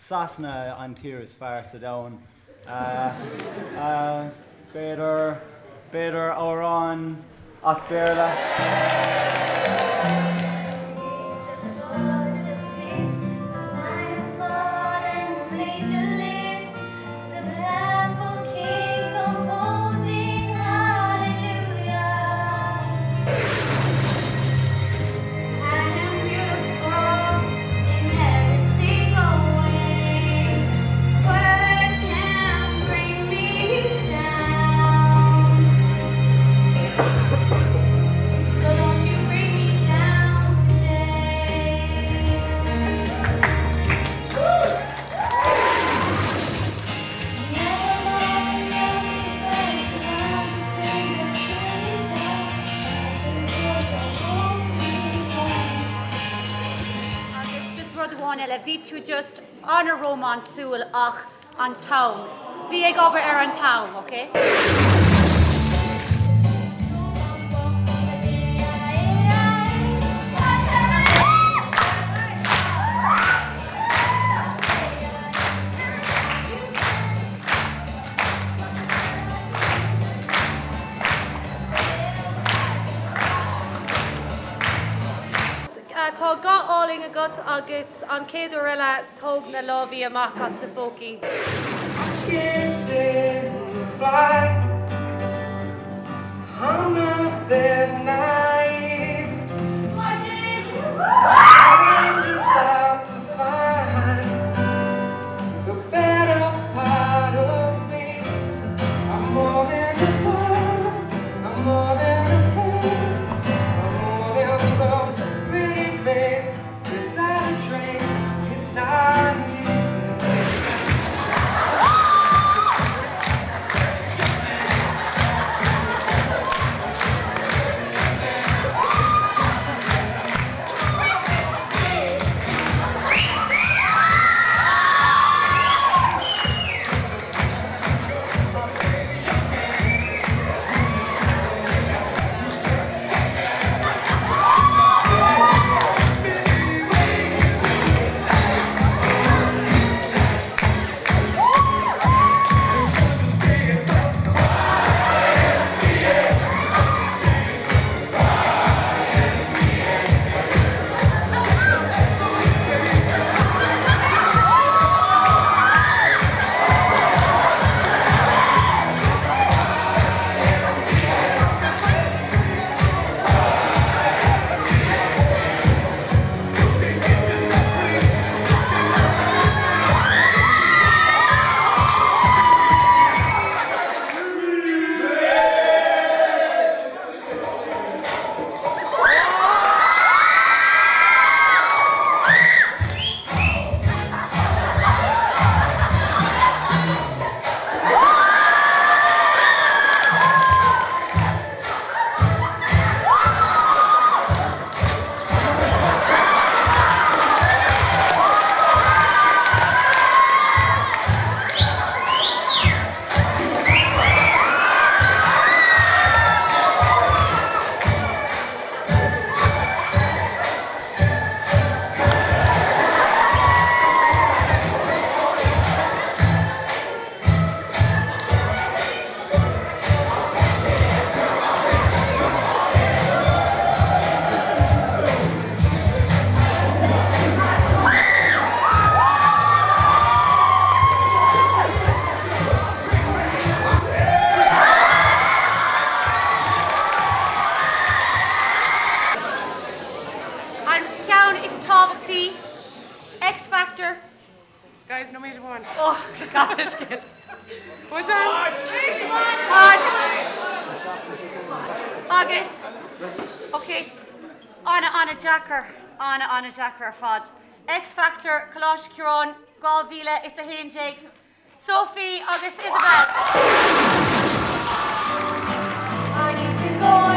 Sasana an tír is fearr sa domhan. B'fhéidir, b'fhéidir amhrán as Béarla. Agus just rud amháin eile, bhí tú just an-rómánsúil ach an t-am. Bí ag obair ar an t-am, ok? Tá guth álainn agat agus an chéad uair eile tóg na lámhaí amach as na phócaí. Can't seem to fly. I'm not that naive. I'm just out to find the better part of me. I'm more than a word. I'm more than a pain. I'm more than some pretty face beside a train. It's not easy. An ceann is tábhachtaí, X Factor. Guys, nóiméad amháin. Oh, got it. Well done. Agus, ok, ana an-deacair, ana an-deacair ar fad. X Factor Coláiste Chiaráin 2011, Sophie agus Isabel. I need to go.